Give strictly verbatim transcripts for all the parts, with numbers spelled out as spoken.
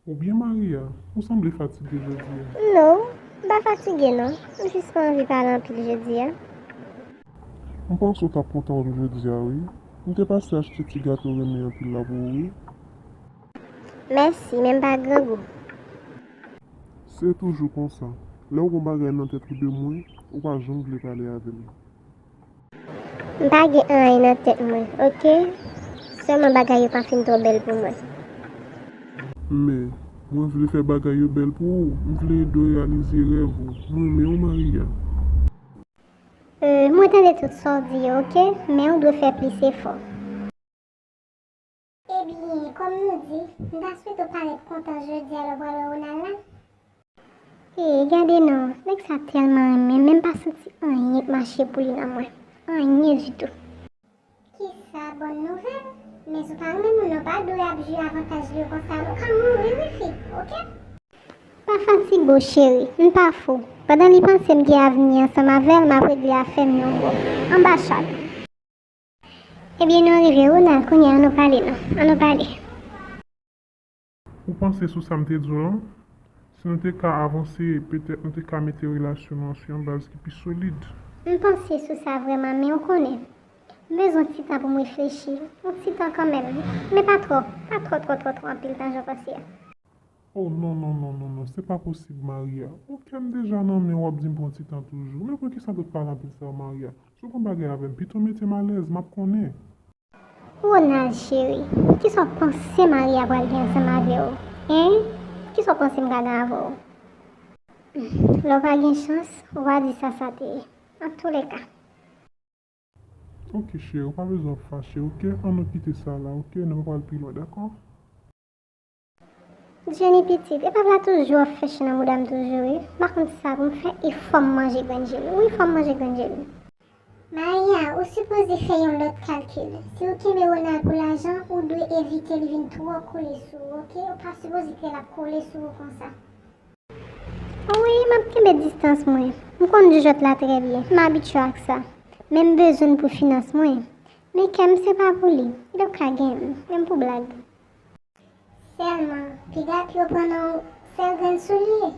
Ou byen, Maria? Ou sanble fatige jodi a. Non, m pa fatige non. M jis pa anvi pale anpil jodi a. M panse w t ap kontan wè m jodi a, wi. M te pase achte ti gato renmen anpil la pou ou, wi. Mèsi, men m pa grangou. Se toujou konsa. Lè w gon bagay nan tèt ou de mwen, ou pa janm vle pale avè m. M pa gen anyen nan tèt mwen, oke? Sèlman bagay yo pa fin twò bèl pou mwen. Men, mwen vle fè bagay yo bèl pou ou. M vle ede w reyalize rèv ou. M renmen w, Maria. Euh, mwen tande tout sa w di yo, oke? Men ou dwe fè plis efò. Ebyen, kòm nou di, m ta swete w parèt kontan jodi a lè w pral wè Ronald la. Hey, gade non, nèg sa tèlman renmen, men m pa santi anyen k mache pou li nan mwen. Anyen ditou. Kisa, bòn nouvèl? Men si w pa renmen moun nan, w pa dwe ap jwi avantaj li yo konsa non, w ka mouri wi fi, oke? Pa fatige w cheri, m pa fou. Pandan li panse m gen avni ansanm avè l, m ap regle afè m yon bò, anba chak. Ebyen, nou rive, Ronald, kounye a ann nou pale non, ann nou pale. Ou panse sou sa m te di w lan? Si nou te ka avanse, petèt nou te ka mete relasyon nou an sou yon baz ki pi solid. M panse sou sa vrèman, men ou konnen, m bezwen ti tan pou m reflechi. Yon ti tan kanmenm, men pa twò, pa twò, twò, twò, twò anpil tan jan w panse a. Oh, non, non, non, non, non, se pa posib, Maria. Ou kè m deja nan men w, w ap di m pran ti tan toujou. Men poukisa w t ap pale anpil sa, Maria? Si w gon bagay avè m, pito mete m alèz, m ap konnen. Ronald cheri, kisa w panse Maria pral gen ansanm avè w? Hein? Kisa w panse m ka gen avè w? Lè w pa gen chans, w a di sa sa te ye. Antouleka. Oke cheri, ou pa bezwen ap fache, oke? Ann nou kite sa la, oke? Nou pa pral pi lwen, dakò? Jenny pitit, epav la toujou ap fè chen nan bouda m toujou wi. M pa konn sa pou m fè e fò m manje grenn Jenny. Wi, fò m manje grenn Jenny. Maria, ou sipoze fè yon lòt kalkil. Si ou kenbe Ronald pou lajan, ou dwe evite li vin twò kole sou ou, oke? Ou pa sipoze kite l ap kole sou ou konsa. Wi, m ap kenbe distans mwen. M konn joujòt la trè byen. M abitye ak sa. Men m bezwen l pou finans mwen. Men kè m se pa pou li. Li p ka gen m, menm pou blag. Sèlman, piga pye w pran nan yon sèl grenn soulye.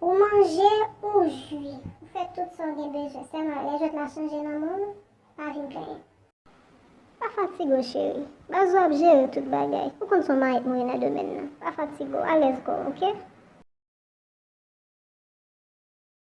Ou manje, ou jwi, ou fè tout sa w gen bezwen. Sèlman, lè jwèt la chanje nan men w, pa vin plenyen. Pa fatige w, cheri. Baz ou ap jere tout bagay. Ou konn se yon mayèt mwen ye nan domèn nan. Pa fatige w, alèz kò w, oke?